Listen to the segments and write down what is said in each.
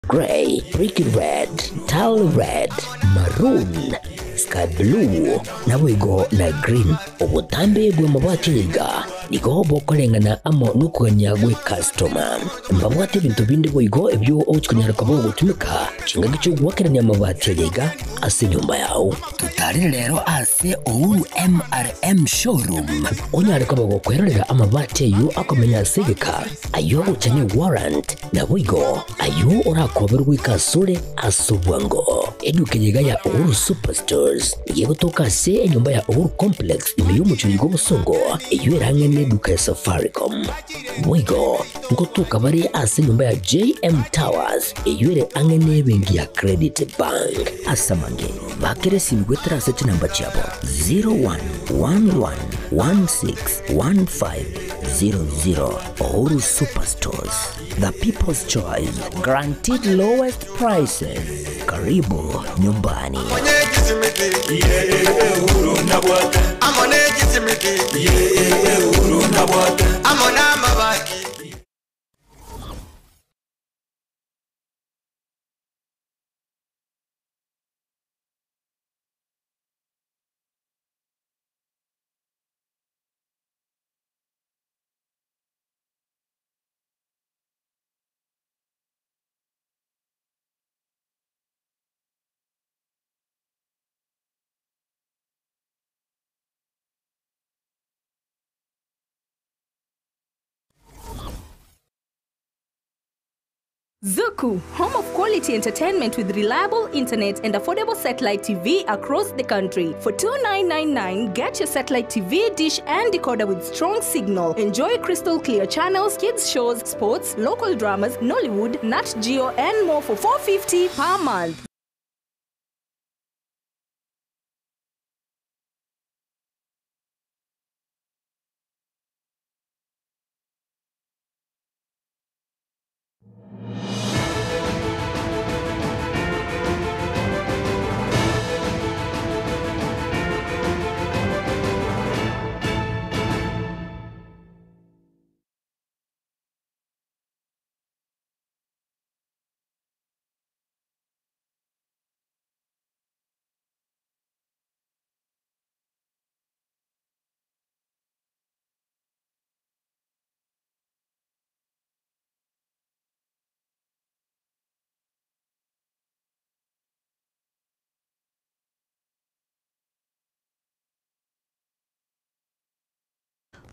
Grey, brick red, tile red, maroon, sky blue, naboigo na green. Obotambe bw'amabati aya iga nigo bokoreng'ana amo nokogania gw'ecustoma. Mbabwate ebinto binde boigo ebio ogochia konyara koba ogotumeka chingaki chi'ogoakerania amabati aya iga ase enyomba yao. Totarere rero ase Uhuru MRM Showroom onyare koba gokwerorera amabati ayio akomenya ase egeka, ayio agocha ne warrant, Naboigo ayio orakoberwe goika asore ase obwango. Eduka eye iga ya Uhuru Superstores nigo egotoka ase enyomba ya Uhuru Complex ime y'omochie oiga obosongo, eyio ere ang'e neduka ya Safaricom. Boigo ngotoka bare ase enyomba ya JM Towers eyio ere ang'e nebenki ya Credit Bank. Ase amange, bakera esimi goetera ase chinamba chiabo 0111161500. Uhuru Superstores, the people's choice, guaranteed lowest prices. Karibu nyumbani. Zuku, home of quality entertainment with reliable internet and affordable satellite TV across the country. For 2999, get your satellite TV, dish and decoder with strong signal. Enjoy crystal clear channels, kids shows, sports, local dramas, Nollywood, Nat Geo and more for 450 per month.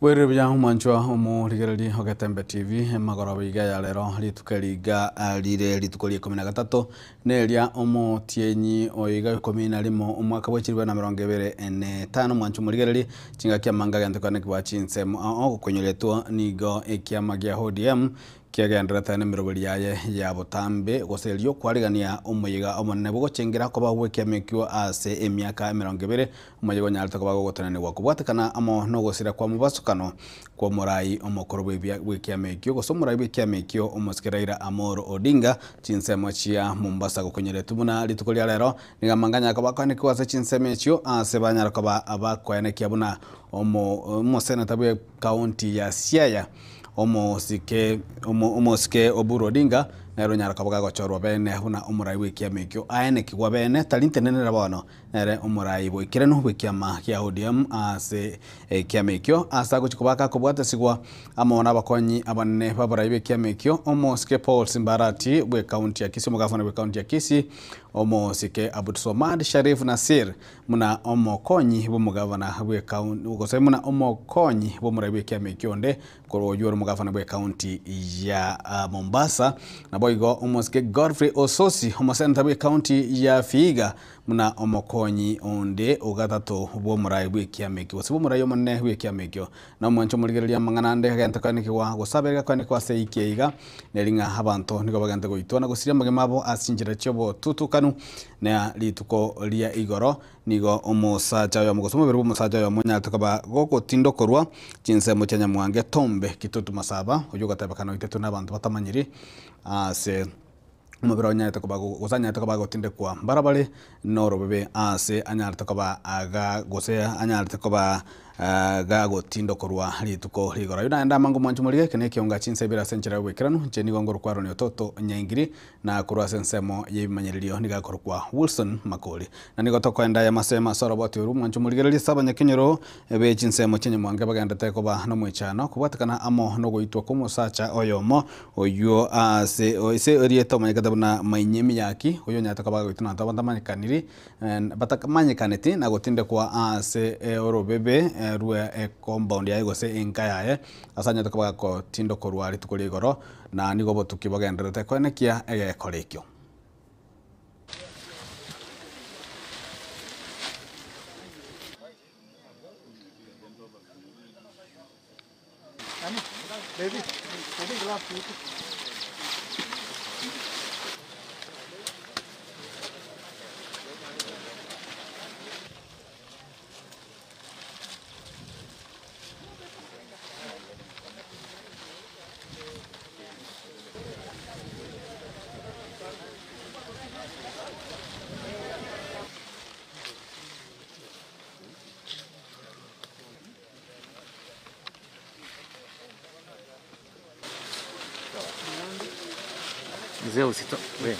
Bwerire buya omwanchwa omorigereria o Getembe TV, emagoroba iga ya rero rituko eri iga rire rituko ria ikomi na gatato neria omotienyi oiga ikomi na rimo omwaka bwa chilifu na emerongo ebere ene etano omwanchwa omorigereria chingaki amanga agente kwane chinsemo ao ogokonyoretwa nigo ekiama gia ODM Kiagenderete nemeroberi yaye ya botambe, gose erio kwarigania omoyega omonene bw'ogochengera koba gw'ekiama ekio ase emiaka emerongo ebere, omoyega onyarete koba gogotenenigwa kobwatekana amo nogosira kwa mobasokano kw'omorai omokoro bw'ekiama ekio, gose omorai bw'ekiama ekio omosike Raila Amolo Odinga, chinsemo chia Mombasa gokonyeretwe buna rituko ria rero nigo amang'ana akoba akoenekigwa ase chinsemo echio ase banyare koba abakoenekia buna omoseneta bw'ecounty ya Siaya. Omosike omosike Oburu Odinga nere onyare koba gagochorwa bene buna omorai bw'ekiama ekio aenekigwa bene tari ntenenera bono nere omorai boikeranu bw'ekiama kia ODM ase ekiama ekio ase agochia koba gakobwatesigwa amo nabakonyi abanene b'abarai b'ekiama ekio omosike Paul Simbarati bw'ecounty ya Kisii omogafana bw'ecounty ya Kisii omosike Abdulswamad Sharif Nassir Buna omokonyi bw'omogavana bw'ekaunti, gose buna omokonyi bw'omorai bw'ekiama ekio onde korwa oyio ore omogavana bw'ekaunti ya Mombasa, naboigo omosike Godfrey Osotsi, omoseneta bw'ekaunti ya Vihiga, buna omokonyi onde ogatato bw'omorai bw'ekiama ekio, gose bw'omorai omonene bw'ekiama ekio. Na omwanche omorigereria amang'ana ande agente koenekigwa, gose abere gakoenekigwa ase eiki eye iga, neri ng'a abanto nigo bagente goitwa na gosiria amagima abo ase chinchera chi'obotutukanu, Na rituko ria igoro nigo omosacha oyomo gose omobere bw'omosacha oyomo onyarete koba gogotindokorwa chinsemo chia nyamwange tombe kitutu masaba, oyio ogatebekana oitetwe nabanto batamanyiri ase. Omobere onyarete koba gose anyarete koba agotindekwa mbarabare norobebe aase anyarete koba aga gose anyarete koba gagotindokorwa rituko rigoro. Ayio naende amange omwancho morige, eke nekionga chinsa ibere ase enchera y'oboikeranu, inche nigo ngorokwa Aaron Ototo Nyaingiri, na korwa ase ensemo y'ebimanyererio nigo akorokwa Wilson Makori. Na nigo tokoenda aya masemo ase oroboti orwo omwancho morigererie ase abanyakenyoro be chinsemo chia nyamwange bagendete koba nomoichano kobwatekana amo nogoitwa kw'omosacha oyomo Oyio aase ase erieta omanyekete buna Mainyemiyaki, oyio onyarete koba agoitwa nabanto abatamanyekaniri batamanyekaneti na gotindekwa aase orobebe rwe ecompound yaye gose enka yaye, ase anyarete koba agotindokorwa rituko ria igoro, na nigo obotuki bogendererete koenekia egekora ekio. Mzee usito we.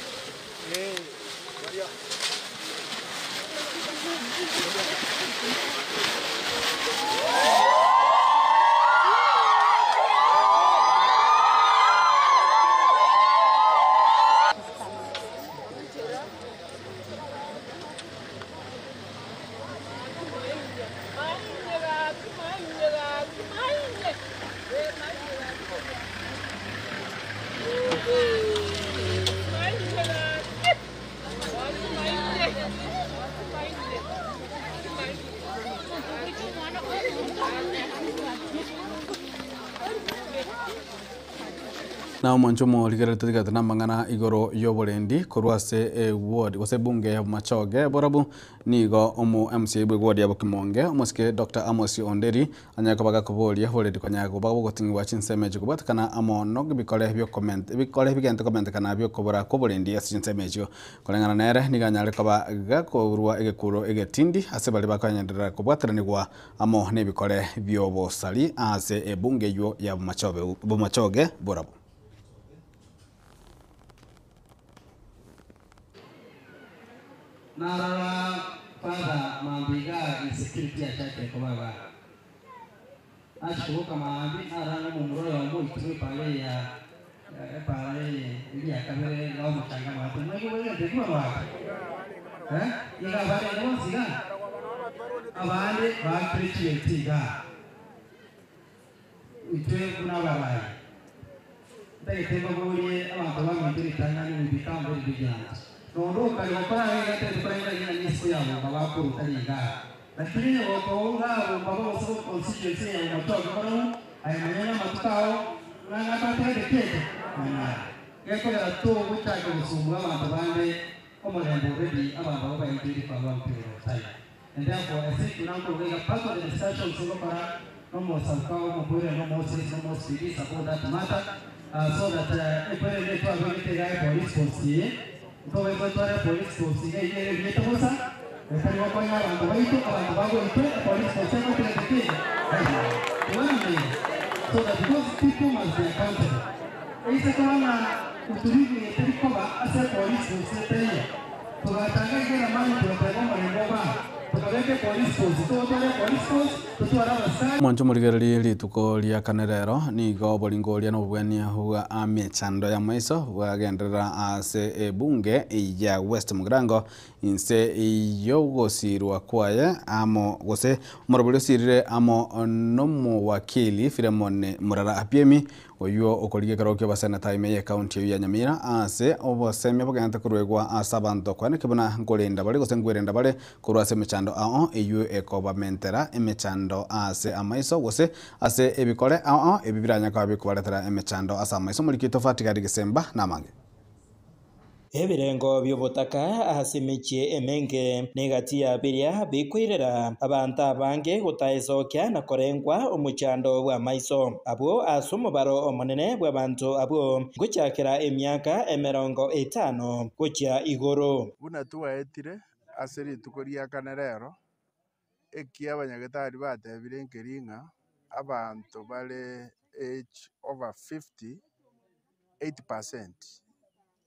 Na omonche omorigereri totigete namang'ana igoro y'oborendi korwa ase eward gose ebunge ya Bomachoge borabu Nigo omo MCA bw'eward ya Bokimonge, omosike Doctor Amos Onderi, anyare koba gakoboria oboreri konya koba bogoting'igwa chinsemo echio kobwatekana amo nobikore biokoment ebikore bigente komentekana biokobora kw'oborendi ase chinsemo echio. Koreng'ana nere, nigo anyare koba gakorua egekuro egetindi ase baria bakonyenderera kobwateranigwa amo nebikore bi'obosari ase ebunge eywo ya Bomachobe Bomachoge borabu. Narora father mambia igaa insecurity yachakire koba igaa. Nachia koboka mambia narora ng'a omomura oyomo oitirwe epara eye ya epara eye eria ya kabere iga omochanga amato mwaigwa bwegete ekio babwate? Eh, iga abarenge bonsi igaa? Abande baakire chieti igaa. Intwe buna abarai, ntagete mbaborie abanto baminto ritang'ani we become very vigilant. Nonde okare gokora iga iga tari korenda ng'a nesiko ya bomba bakoruta riga. Lakini onye gokounga bomba gose constituency ya bomachoge korong'u, aye manya ng'a amatuko ao ng'a ng'a tatagete kende manyara. Gekogera togochaka gosumbua abanto bande omorembe already abanto abo baenteire for a long period of time. And therefore, ase intwe nankoroka iga part of the discussions ngokora nomosabuka omokoire nomosesi nomosibisa about that matter so that ekwere ende twabegete iga epolice post eye ntobe gotwara epolice post iga eyio ere ebiete bosa etari gokonya abanto baito abanto bagoitwe epolice post egotugete ki? Tibaramenya so that because people must be accountable eise koba ng'a utulivu eye teri koba ase epolice post etaiyo. Togatanga iga eramani togateba omorembe obe aa, tokabeka epolice force, togotwara epolice force, totware abasikari. Mwanche omorigererie rituko ria kane rero, nigo oboringo oria nobobwania bwa emechando y'amaiso bwagenderera ase ebunge ya West Mugirango inse y'ogosirwa kwaye amo gose omorobori osirire amo nomowakili Philemon Murara Apiemi Oyio okorigia ekerogo ki'oboseneta ime y'ecounty eyio ya Nyamira ase obosemia bogendererete koruegwa ase abanto koaneke buna nkorenda bare gose nkwerenda bare korwa ase emechando ao eyio ekobamentera emechando ase amaiso gose ase ebikore ao ao ebi biranye koba bikobaretera emechando ase amaiso. Omoriki Tofati Gadi Gesemba namange. Ebirengo bi'obotaka ase emechie emenge negati ya biria bikoirera abanto abange gotaesokia na korengwa omochando bw'amaiso. Abwo ase omobaro omonene bw'abanto abwo ngochakera emiaka 50 gochia igoro. Buna twaetire ase rituko ria kane rero, eki abanyagetari batebire nkeri ng'a abanto bare age over 50, 80%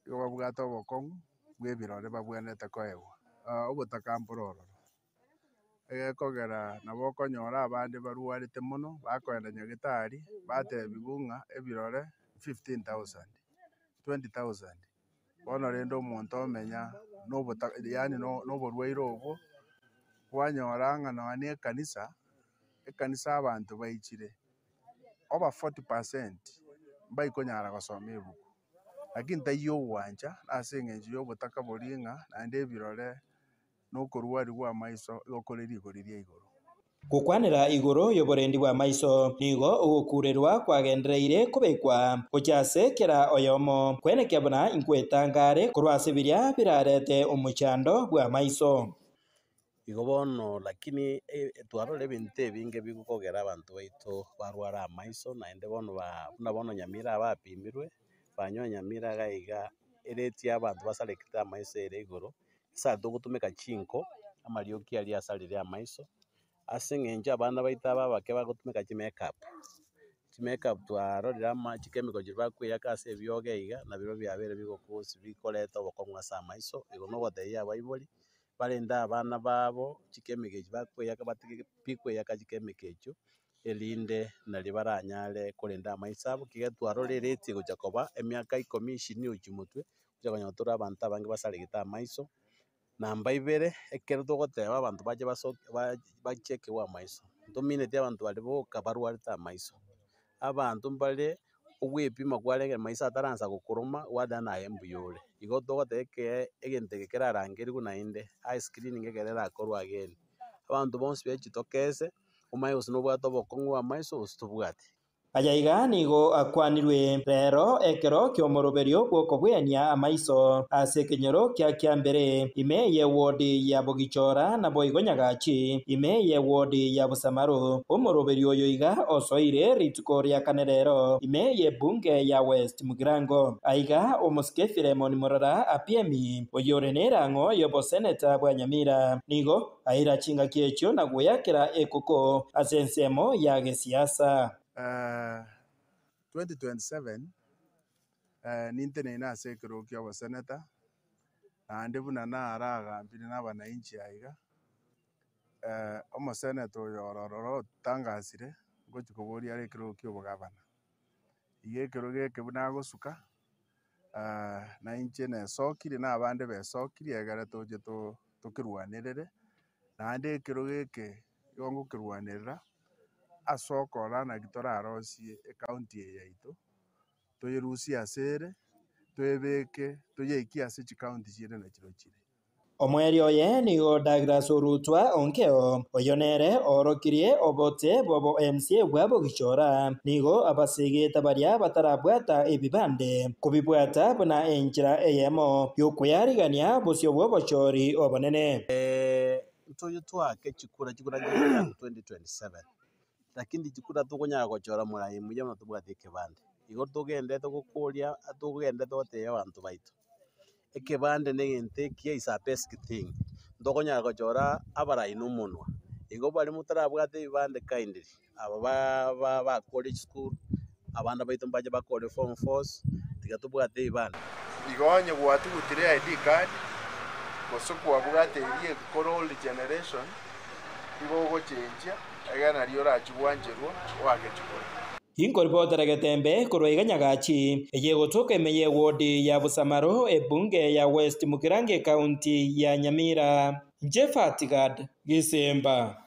igo babwate obokong'u bwa ebirore babwenerete koegwa. Obotaka mboro ororo, egekogera nabo okonyora abande barwarete mono, bakoenda nyagetari, batebiwa ng'a ebirore 15,000, 20,000. Bono rende omonto omenya na obota yaani na oborwaire obwo, kwanyora ng'a nonya na ekanisa, ekanisa abanto baichire, over 40% mbaikonyara gosoma ebuku. Lakini taiyo ogwancha ase eng'encho ya obotaka boria ng'a naende ebirore na okorwariwa amaiso igo kore rigori ria igoro. Gokwanera igoro y'oborendi bw'amaiso nigo ogokurerwa kwagendereire kobekwa gochia ase kera oyomo kwenekia buna inkwetangare korwa ase biria birarete omochando bw'amaiso. Igo bono lakini twarora ebinto ebinge bigokogera abanto baito barware amaiso naende bono ba buna bono Nyamira abapimirwe, banywa Nyamira iga iga ereti ya abanto basarekete amaiso ere igoro, ase togotumeka chinko, amarioki aria asarire amaiso, ase eng'encho abana baito aba abake bagotumeka chimakeup, chimakeup twarorire ama chikemiko chiria bakoeyaka ase ebioge iga, nabirobio biabeire bigokosi bikoreta obokong'u ase amaiso, igo nogotebia abaibori, barende abana babo chikemiko echi bakoeyaka batige pi koeyaka chikemiko echio, erinde nari baranyare korenda amaiso abo, ekiagera twarora ereti egocha koba emiaka ikomi ishirini gochia motwe, gocha konyora tore abanto abange basaregete amaiso. Namba ibere, ekero togoteba abanto bache basoke bachekewe amaiso, ntomineti abanto baria boka barwarete amaiso, abanto mbare ogwepima kwarenge maiso ataransa gokoroma gwateba naye mbuya ore. Igo togoteba ekee egento eke kerarangerigwe naende, eye screening ekero erakorwa again, abanto bonsi bechitokese, omanye gose nobwate obokong'u bwa amaiso gose tobwati. Aya iga nigo akwanirwe rero ekero ki'omoroberio bw'okobwenia amaiso ase ekenyoro kia Kiambere ime y'ewodi ya Bogichora na boigo Nyagachi ime y'ewodi ya Busamaru. Omoroberio oyo iga osoire rituko ria kane rero ime y'ebunge ya West Mugirango. Aiga omosike Philemon Murara Apiemi oyore nerang'o y'oboseneta bwa Nyamira nigo aira chingaki echio na goyakera ekoko ase ensemo ya gesiasa. 2027 ninteneine ase ekero kia oboseneta, naende buna naragambire na abananchi aiga, omoseneta oyo ororo otangasire, ngochi koboria are ekero kia obogavana. Iga ekero geke buna agosuka, na inche nesokire na abande besokire egere toche tokerwanerere, naende ekero geke igo ngokerwanerera, ase okora naki torarosie ecounty eye yaito, toyerusie ase ere, toebeke toyeikie ase chicounty chiria nachiro chire. Omweri oye nigo Douglas Orutwa Onkeo oyo nere oorokirie obote bw'obo MCA bwa Bogichora nigo abasigete baria batarabwata ebibande kobibwata buna enchera eyemo y'okoyarigania bosio bw'obochori obonene. Ntoyo twake chikura chikura chia 2027 lakini chikura tokonyara gochora morai muya buna tobwate ekebande. Igo togendete gokoria togendete gotebia abanto baito, ekebande na egento ekiya is a basic thing, ntokonyara gochora abarai na omonwa, igo baria motarabwate ebibande kindly, aba ba bakore chisukuru, abana baito mbache bakore form fours, tiga tobwate ebibande. Igo onye gwatugutire ID card, gose kwabwate eria ekoro old generation, igo ogochenchia, egere nario orachie gwancherwa oake chikura. Inkoripotera Getembe korwa iga Nyagachi eye egotoka ime y'ewodi ya Busamaru ebunge ya West Mugirango ekaunti ya Nyamira. Nche Fatigad Gisimba.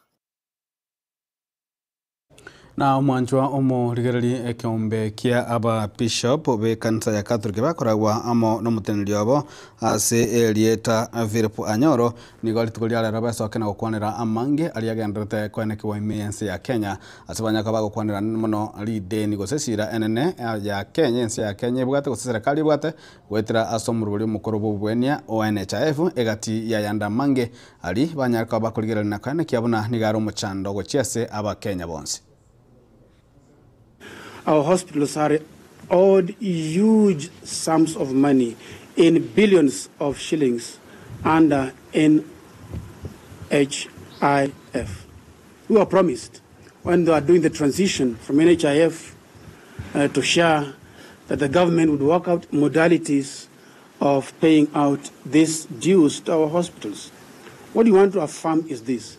Na omwanchwa omorigereri ekeombe kia aba bishop b'ekanisa ya Catholic bakoragwa amo n'omoteneneri obo ase erieta Philip Anyoro nigo rituko ria rero besoke na gokwanera amange aria agenderete koenekiwa ime y'ense ya Kenya ase banyaka bagokwanera mono rideni gose esira enene ya Kenya ense ya Kenya ebwate gose serikali ebwate goetera ase omorobori omokoro bwa obobwania o NHIF egati ya yanda amange ari banyaka bakorigereri na koenekia buna nigo are omochando gochia ase abakenya bonsi. Our hospitals are owed huge sums of money in billions of shillings under NHIF. We were promised when they were doing the transition from NHIF to SHA that the government would work out modalities of paying out these dues to our hospitals. What we want to affirm is this.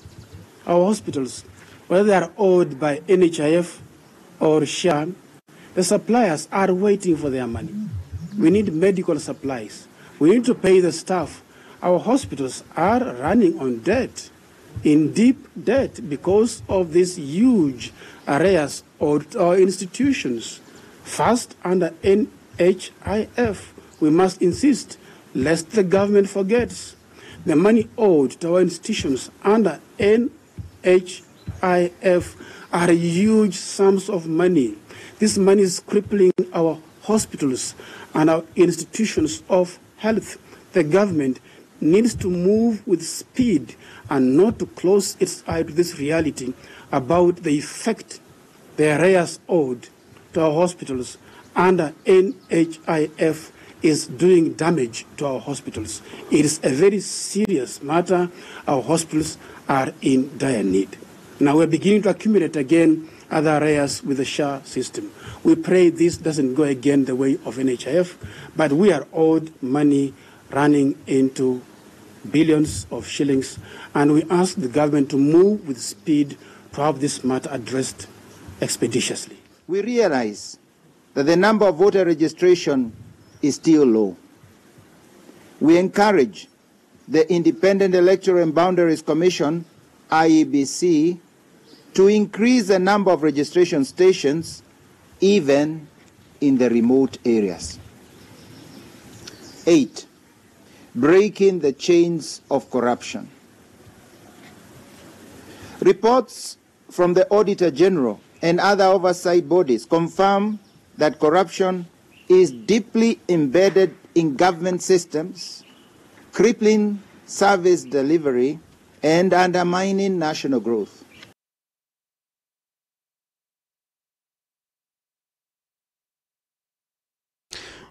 Our hospitals, whether they are owed by NHIF or SHA, the suppliers are waiting for their money. We need medical supplies. We need to pay the staff. Our hospitals are running on debt, in deep debt, because of these huge arrears owed to our institutions. First, under NHIF, we must insist, lest the government forgets, the money owed to our institutions under NHIF are huge sums of money. This money is crippling our hospitals and our institutions of health. The government needs to move with speed and not to close its eye to this reality about the effect the arrears owed to our hospitals under NHIF is doing damage to our hospitals. It is a very serious matter. Our hospitals are in dire need. Now we're beginning to accumulate again other arrears with the SHA system. We pray this doesn't go again the way of NHIF, but we are owed money running into billions of shillings, and we ask the government to move with speed to have this matter addressed expeditiously. We realize that the number of voter registration is still low. We encourage the Independent Electoral and Boundaries Commission, IEBC, to increase the number of registration stations even in the remote areas. 8, breaking the chains of corruption. Reports from the Auditor General and other oversight bodies confirm that corruption is deeply embedded in government systems, crippling service delivery and undermining national growth.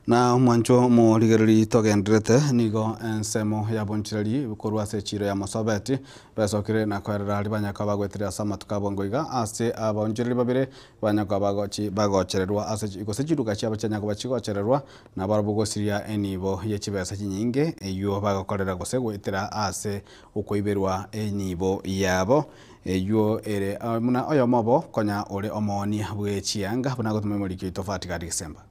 Na omwancho omorigereri togenderete nigo ensemo ya bonchireri korwa ase echiro ya Mosobeti besokire na koerera aria banyaka bagwetere ase amatuko abongo iga ase abonchireri babere banyaka bagochi bagochererwa ase gose chiduka chiabo chianyaka bachigochererwa na barabwo gosiria enibo ya chibesa chinyinge eywo bagokorera gose goetera ase okoiberwa enibo yabo eywo ere muna oyomo obo konya ore omooni bwe chianga buna gotuma emoriki oito Fatigari Gisemba.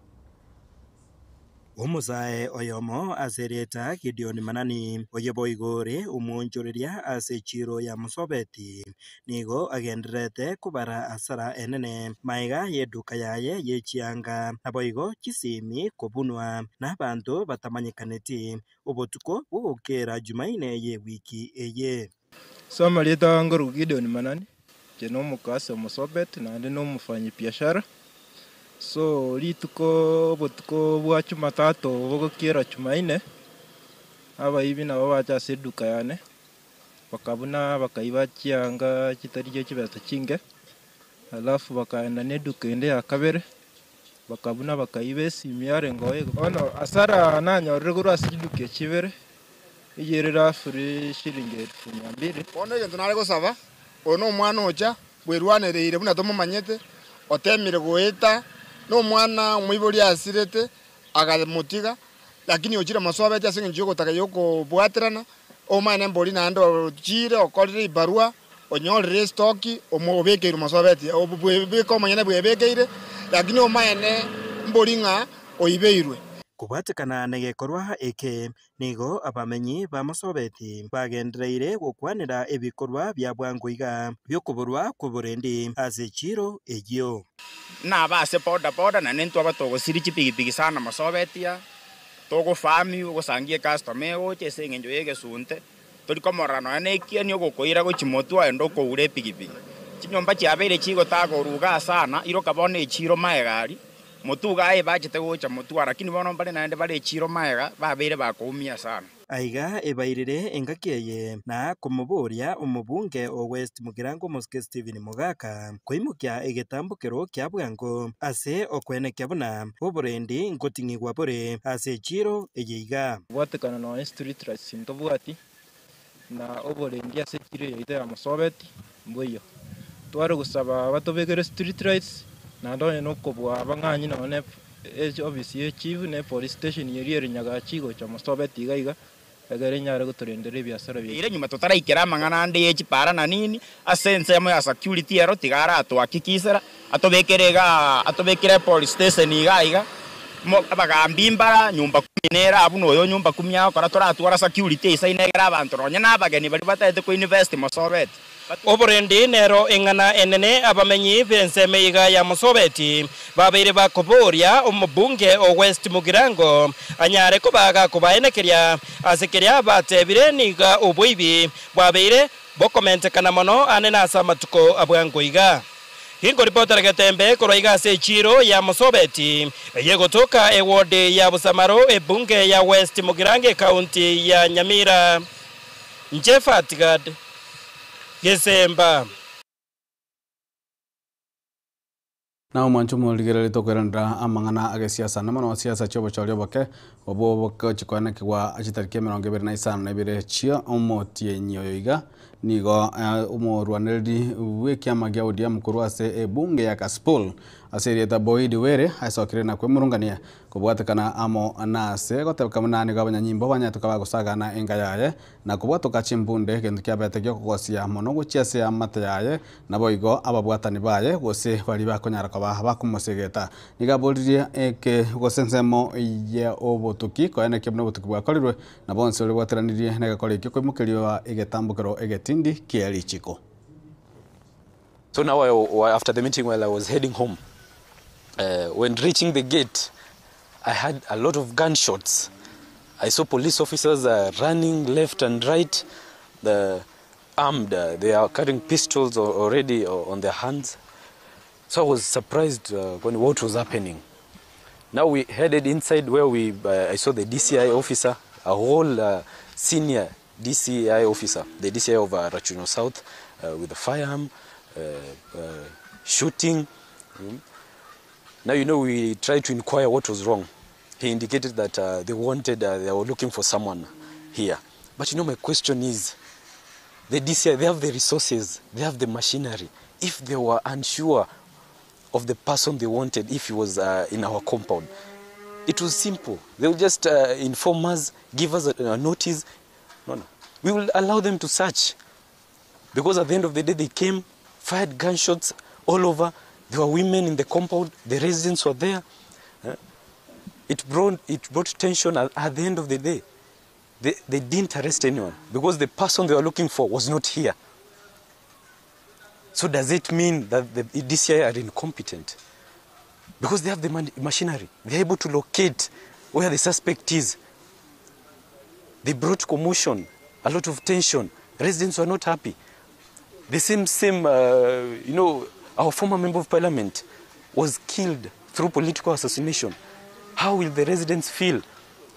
Omusae oyomo asereta Gideon Manani oyo boigore omuonchoreria ase echiro ya Mosobeti nigo agenderete kobara asara enene maiga y'eduka yaye y'echianga naboigo chisimi kobunwa na abanto batamanyekaneti obotuko bogokera Jumaine ye wiki eye. So marieta wangu Gideon Manani je no mukase Mosobeti na ndi no mufanyi biashara. So rituko botuko bwa Jumatatu bogokera Jumaine abaibi nabo bacha ase eduka yane bakabuna bakaiba chianga chitari chibesa chinge, alafu bakaenda neduka ende ya kabere bakabuna bakaiba esimi yarengo ono asara nanyorire korwa ase chiduka chibere iyerera afuri shilingi 200,000. Bono egento nare gosaba oyo no omwana ocha bwerwanereire buna tomomanyete otemire goeta no mwana omoibori asirete akamutiga lakini ochire Mosobeti ase eng'encho yogotaka yokobwaterana omanye embori naende ochire okorire ebarua onyorire estoki omobekeire Mosobeti obwebeka omonyene bwebekeire lakini omanyene mbori ng'a oibeirwe. Kobwatekana negekorwa eke, nigo abamenyi ba Mosobeti bagendereire gokwanera ebikorwa bia bwango iga bi'okoborwa kw'oborendi ase chiiro eyio. Naba ase boda boda naende ntwaba togosiria chipigipigi sana Mosobeti aa, togofamiwa ogosangia ecustomer egocha ase eng'encho ya egesunte, tori komorora nonya na ekieni ogokoira gochia motwe oende okoura epigipigi. Chinyomba chiabeire chigotagorwa igaa sana, iroka bono echiro magega aria, motwe igaa ebachete gocha motwe aa lakini bono mbare naende bare echiro magega babeire bakoumia sana. Aiga ebairire engaki eye na komoboria omobunge o West Mugirango Omosike Stephen Mogaka koimokia egetambokero kia bwango ase okwenekia buna oborendi ngoting'igwa bore ase echiiro eye iga. Kobwatekana nonya street lights ntobwati, na oborendi ase echiro yaito ya Mosobeti mboiyo. Tware gosaba batobekere street lights naende onye na okobua abang'anyi nonya na ofisi ye chief na epolice station eria ere Nyagachi gocha Mosobeti iga iga egere enyare gotorendera ebiasara biaito. Ere nyuma totaraikera amang'ana ande ye chipara na nini, ase ensemo ya security ero tiga aratohakikisera, atobekere igaa atobekere epolice station iga iga, mo abagambi mbara nyumba kumi nere abwo na oyo nyumba kumi agokora toratwara security eisaine egere abanto nonye na abageni baria bataete ko invest Mosobeti. Oborendi nero eng'ana enene abamenyi b'ensemo iga ya Mosobeti babeire bakoboria omobunge o West Mugirango anyare koba gakobaenekeria ase keria batebire niga oboibi bwabeire bokomentekana mono ane nase amatuko a bwango iga. Ginkoripotera Getembe korwa iga ase echiiro ya Mosobeti eye egotoka eward ya Busamaro ebunge ya West Mugirango ecounty ya Nyamira. Inche Fatgad Gesemba. Na omwancho omorigereria tokoiranera amang'ana agesiasa na mono siasa chiobochori oboke obwo bogochi koenekigwa chitariki 25 chia omotienyi oyo iga nigo omorwanereri bw'ekiama gia ODM korwa ase ebunge ya Kasipul ase erieta Boyd Were aesokire na kwemurungania Kobwatekana amo nase gotebeka buna nigo abanyanyimbo banyetoka bagosagana enka yaye, na kobwatoka chimbunde, egento kiabete gi'okogosia mono gochia ase eamate yaye, naboigo ababwatani baye, gose baria bakonyara koba bakomosegeta. Nigo aboririe eke gose ensemo y'obotuki, koenekia buna obotuki bwakorirwe, na bonsi baria bwateranirie negekora ekio koimokerigwa egetambokero egetindi kie richiko. So now I, after the meeting while I was heading home, uh, when reaching the gate, I had a lot of gunshots. I saw police officers uh, running left and right, the armed. Uh, they are carrying pistols already on their hands. So I was surprised uh, when what was happening. Now we headed inside where we uh, I saw the DCI officer, a whole uh, senior DCI officer, the DCI of uh, Rachuonyo South, uh, with a firearm, uh, uh, shooting. Mm. Now, you know, we tried to inquire what was wrong. He indicated that uh, they wanted, uh, they were looking for someone here. But you know, my question is, the DCI, they have the resources, they have the machinery. If they were unsure of the person they wanted, if he was uh, in our compound, it was simple. They will just uh, inform us, give us a, a notice. No, no. We will allow them to search. Because at the end of the day, they came, fired gunshots all over. There were women in the compound. The residents were there. It brought, it brought tension at, at the end of the day. They, they didn't arrest anyone because the person they were looking for was not here. So does it mean that the DCI are incompetent? Because they have the machinery. They're able to locate where the suspect is. They brought commotion, a lot of tension. Residents were not happy. The same, same, uh, you know, our former member of parliament was killed through political assassination. How will the residents feel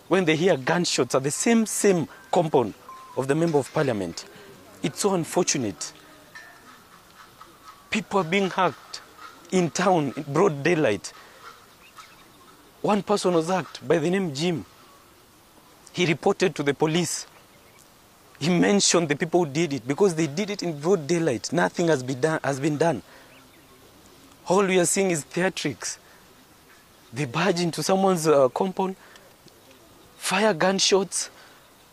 when they hear gunshots at the same, same compound of the member of parliament? It's so unfortunate. People are being hacked in town in broad daylight. One person was hacked by the name Jim. He reported to the police. He mentioned the people who did it because they did it in broad daylight. Nothing has been done. Has been done. All we are seeing is theatrics. They barge into someone's uh, compound, fire gunshots.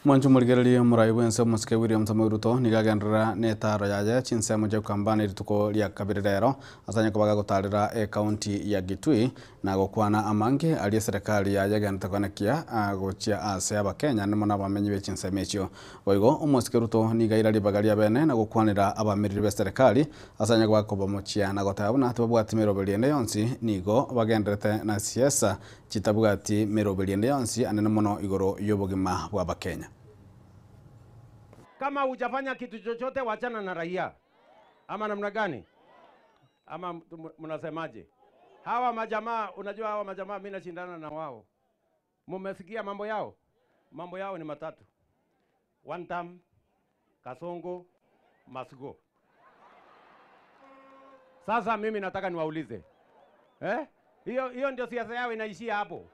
Mwancho morigereri omorai bwense omosike William Samoei Ruto nigo agenderera na etaro yaye chinsemo chia Ukambani rituko ria kabere rero ase anya koba gagotarera ecounty ya Kitui na gokwana amange aria eserekari yaye egenderete koenekia gochia ase abakenya naende mono abamenyi be chinsemo echio. Boigo omosike Ruto nigo aira ribaga ria bene na gokwanera abamereri be serikali ase anya koba kobamochia na goteba buna tibabwati meroberi ende yonsi nigo bagenderete na siasa chitabwati meroberi ende yonsi anene mono igoro y'obogima bwa abakenya. Kama hujafanya kitu chochote, wachana na raia, ama namna gani? Ama mnasemaje? Hawa majamaa, unajua hawa majamaa, mimi nashindana na wao. Mumesikia mambo yao? Mambo yao ni matatu: one term, Kasongo, must go. Sasa mimi nataka niwaulize eh? Hiyo hiyo ndio siasa yao inaishia hapo.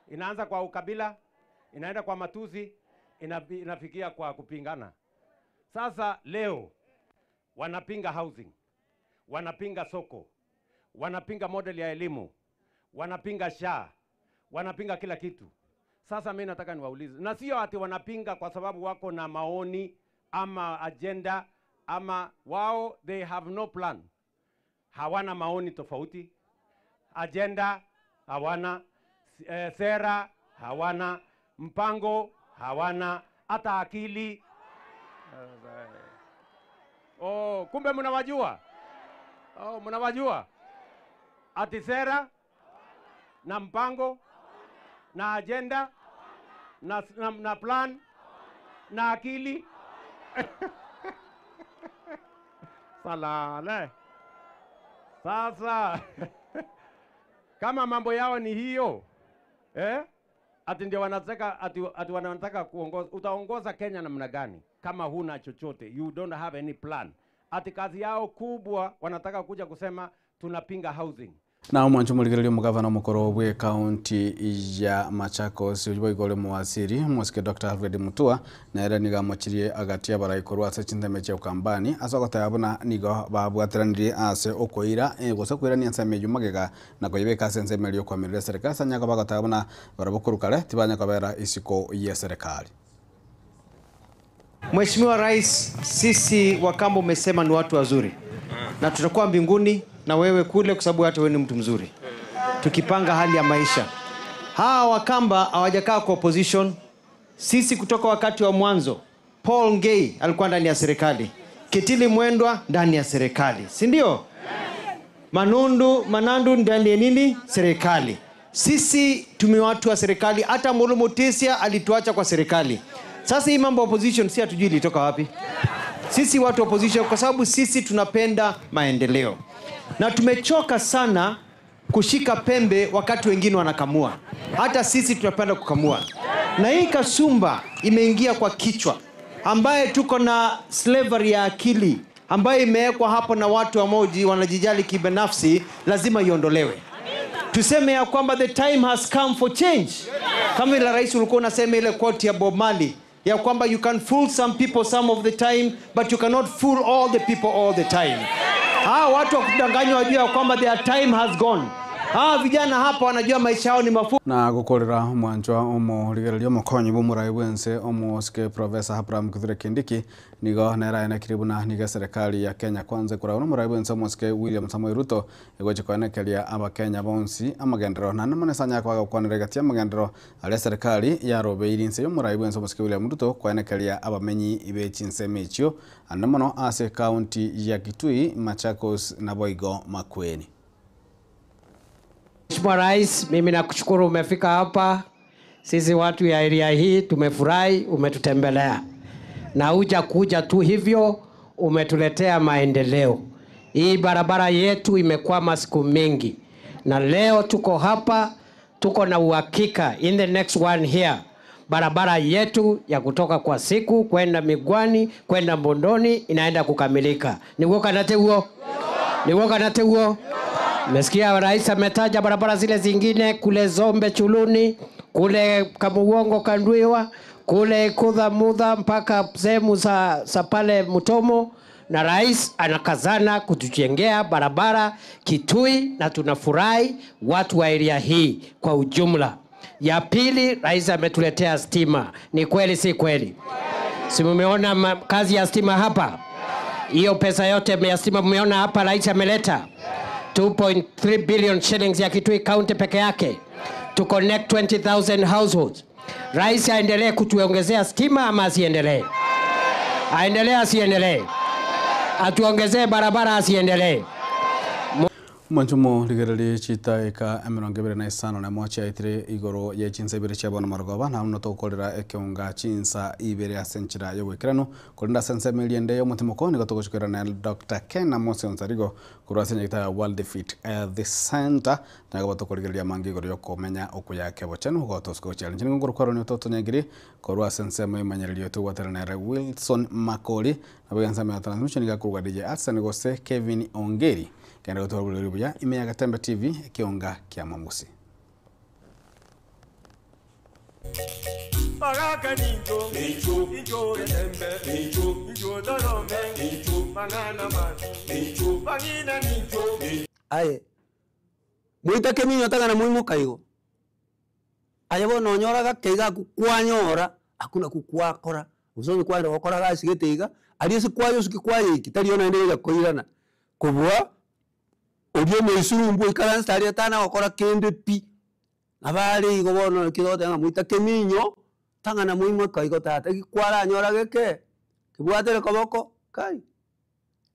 Inaanza kwa ukabila, inaenda kwa matusi, inafikia kwa kupingana. Sasa leo wanapinga housing, wanapinga soko, wanapinga model ya elimu, wanapinga SHA, wanapinga kila kitu. Sasa mimi nataka niwaulize, na sio ati wanapinga kwa sababu wako na maoni ama agenda ama wao, they have no plan, hawana maoni tofauti, agenda hawana, sera hawana, mpango hawana, hata akili. Oh, kumbe mnawajua. Oh, mnawajua ati sera na mpango na agenda na plan na akili. Salale. Sasa kama mambo yao ni hiyo eh? Ati ndio wanataka ati wanataka kuongoza. Utaongoza Kenya namna gani kama huna chochote? You don't have any plan. Ati kazi yao kubwa wanataka kuja kusema tunapinga housing. Na omwancho morigereria omogavana omokoro bwa ekaunti ya Machakos oyo boigo ore omowaziri omosike Dr. Alfred Mutua nere nigo amochirie agati abarai korwa ase chinteme chia Ukambani ase ogoteba buna nigo babwateranirie ase okoira gose okoirania ensemo eywo magega na koyebeka ase ensemo eria okoamerera eserikali ase anyaka bagoteba buna barabwo korwa kare tibanya kobera isiko ya eserikali. Mheshimiwa Rais, sisi Wakamba umesema ni watu wazuri na tutakuwa mbinguni na wewe kule, kwa sababu hata wewe ni mtu mzuri. Tukipanga hali ya maisha, hawa Wakamba hawajakaa kwa opposition. Sisi kutoka wakati wa mwanzo, Paul Ngei alikuwa ndani ya serikali, Kitili Mwendwa ndani ya serikali, si ndio? Manandu ndani ya nini serikali. Sisi tume watu wa serikali, hata Mulu Mutisia alituacha kwa serikali. Sasa hii mambo opposition si hatujui ilitoka wapi. Sisi watu opposition, kwa sababu sisi tunapenda maendeleo na tumechoka sana kushika pembe wakati wengine wanakamua. Hata sisi tunapenda kukamua, na hii kasumba imeingia kwa kichwa, ambaye tuko na slavery ya akili ambayo imewekwa hapo na watu ambao wanajijali kibinafsi, lazima iondolewe. Tuseme ya kwamba the time has come for change. Kama vile rais ulikuwa unasema ile quote ya Bob Marley ya kwamba you can fool some people some of the time but you cannot fool all the people all the time. Hawa watu wa kudanganywa wajua ya kwamba their time has gone. Hawa vijana hapa wanajua maisha yao ni mafupi. Na gukorera omwanchwa omorigereria omokonyi bwa omorai bwense omosike Professor Abraham Kithure Kindiki nigo neraenekire buna nigo eserikali ya Kenya Kwanza ekoragwo na omorai bwense omosike William Samoei Ruto egochia koenekeria abakenya bonsi amagenderero naende mono ase anyare koba agokwanera egati ya amagenderero aria eserikali yarobeire inse ya omorai bwense omosike William Ruto koenekeria abamenyi be chinsemo echio ande mono ase ekaunti ya Kitui, Machakos na Boigo Makueni. Mheshimiwa Rais, mimi nakushukuru umefika hapa. Sisi watu ya area hii tumefurahi umetutembelea. Na huja kuja tu hivyo, umetuletea maendeleo. Hii barabara yetu imekwama siku mingi. Na leo tuko hapa, tuko na uhakika in the next one here. Barabara yetu ya kutoka kwa siku kwenda Migwani, kwenda Mbondoni inaenda kukamilika. Ni uoka na teuo? Ni uoka na teuo? Umesikia rais ametaja barabara zile zingine kule Zombe Chuluni, kule Kamugongo Kandwiwa, kule Kudha Mudha mpaka sehemu za pale Mutomo, na rais anakazana kutujengea barabara Kitui, na tunafurahi watu wa area hii kwa ujumla. Ya pili, rais ametuletea stima. Ni kweli si kweli? Si mumeona kazi ya stima hapa? Hiyo pesa yote ya stima mmeona hapa, rais ameleta 2.3 billion shillings ya Kitui County peke yake to connect 20,000 households. Rais aendelee kutuongezea stima ama asiendelee? Aendelee asiendelee? Atuongezee barabara asiendelee? Mwanchumo rigereri chitaika emirongo ibere na isano na mocha itire igoro ye chinsa ibere chia bono marogoba na muno togokorera ekeunga chinsa ibere ase enchera ya obwekeranu korenda ase ensemo eria ende ya omotimoko nigo togochikera na Dr. Ken Amos Onsarigo korwa ase enyagitari ya World Fit Health Center nago batokorigereria mange igoro yokomenya okuyake bochenu gotosuka gochiara nchini ngoro kwaroni ototonyagiri korwa ase ensemo emanyererio togwatera nere Wilson Makori nabo ensemo ya transmission igakorwa DJ Arsen gose Kevin Ongeri kenda gotwara buya ime ya Gatembe TV ekionga kia mamusi. Baraka ninjo, ninjo, ninjo Gatembe, ninjo, ninjo Dorome, ninjo Banana man, ninjo Bangina ninjo. Aye. Mwita keminyo tagana muimu kaigo. Aye bono onyora gakeiga kukwanyora akuna kukwakora. Usonyi kwanda gokora gasigete iga ari sikwayo sikwaye iki tari ona ndega koirana. Kubwa orio moisurumbu ikaransa ari tana gokora kende pi. Abari igo bono kidote nga mwita keminyo tangana muimu kaigo tata ikwara anyora geke kibwatere koboko kai.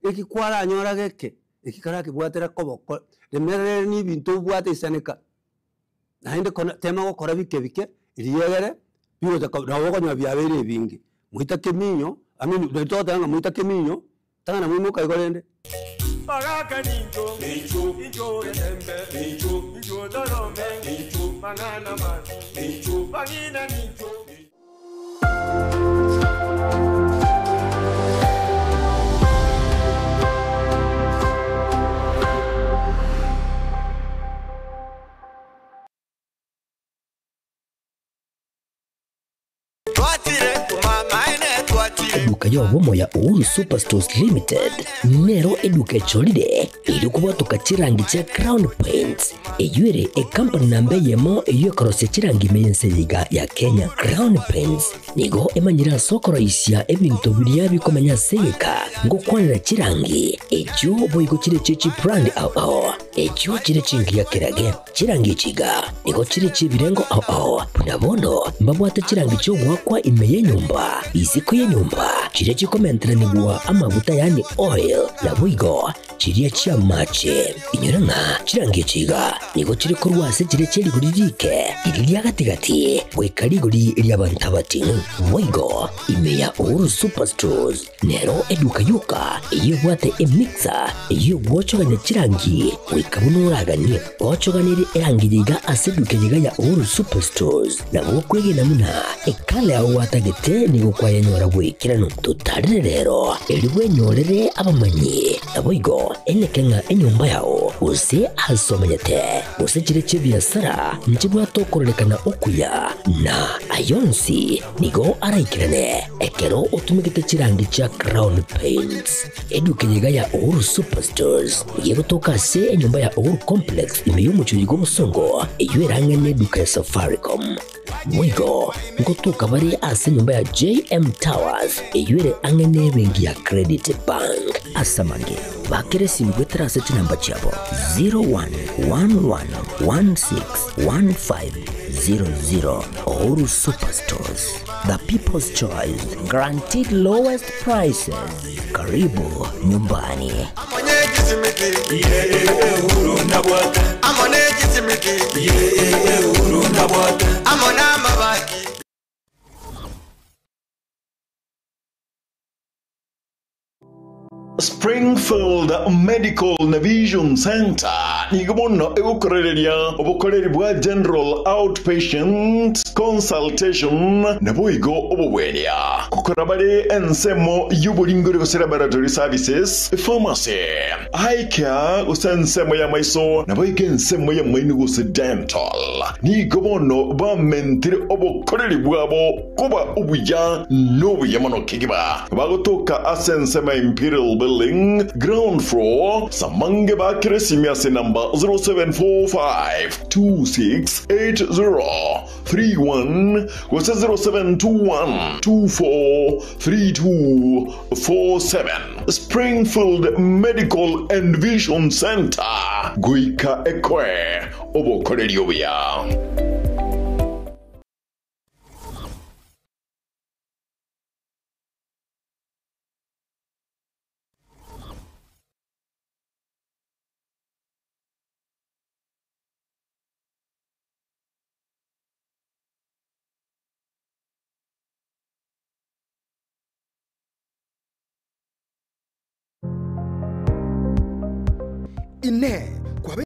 Ikikwara anyora geke ikikara kibwatere koboko remerere ni bintu bwate isaneka. Naende kona tema gokora bike bike iriyegere bigocha nawo konywa byabere bingi. Mwita keminyo amini ndotote nga mwita keminyo tangana muimu kaigo rende. Baraka ninjo, ninjo, ninjo Gatembe, ninjo, ninjo Dorome, ninjo Banana man, ninjo Bangina ninjo. Eduka yobomo ya Uhuru Superstores Limited nero eduka echolire iri kubwatuka chirangi chia Crown Paints eyuere ekampani namba eyemo eyo ekorosia chirangi ime yiga ya Kenya. Crown Paints nigo emanyire ase okoroisia ebinto biria bikomenya ase egeka ngokwanera chirangi echio boigo chire chichi brand ao ao echio chire chingiya kerage chirangi echiga nigo chire chibirengo ao ao buna bono mbabwate chirangi chiogwakwa ime yenyumba isiko yenyumba chiria chikomenteranigwa amaguta yani oil na boigo chiria chia mache inyora ng'a chirangi echiga nigo chiri korwa ase chiria chia rigori rike riri ria gatigati goika rigori ria bantu abating'u boigo ime ya Uhuru Superstores nero eduka yoka eyo ebwate emixer eyo egwochogania chirangi goika buna oraganie gochoganere erangi yiga ase eduka yiga ya Uhuru Superstores nabo okwegena muna ekala yago gwatagete nigo kwayenyora bwekirano tutarire rero eri bwenyorere abamanyi nabo igo eneke ng'a enyomba yao gose asomanyete gose chire chia biasara nchibwate okororekana okuya na ayonsi nigo araikirane ekero otumigete chirangi chia Crown Paints eduka yiga ya Uhuru Superstores yegotoka ase enyomba ya Uhuru Complex ime y'omuchuri gw'obosongo eyo erang'ane eduka ya Safaricom mwigo ngotuka bari ase enyomba ya JM Towers eyo ang'ane ebenki ya Credit Bank asamange bakere simu gwetera ase chinamba chiabo 0111161500. Uhuru Superstores, the people's choice, guaranteed lowest prices. Karibu nyumbani. Springfield Medical Vision Center nigo mono egokorereria obokoreri bwa general outpatient consultation naboigo obobweria kokora bare ensemo y'oboringori gose laboratory services pharmacy eye care gose ensemo ya maiso naboigo ensemo ya maino gose dental nigo bono bamentire obokoreri bwabo kuba obuya n'obuya mono kigiba bagotoka ase ensemo ya Imperial Building ground floor samange bakire simia se namba 0745 2680 31 gose 0721 243247. Springfield Medical and Vision Centre goika ekoe obokoreri obuya. Inee!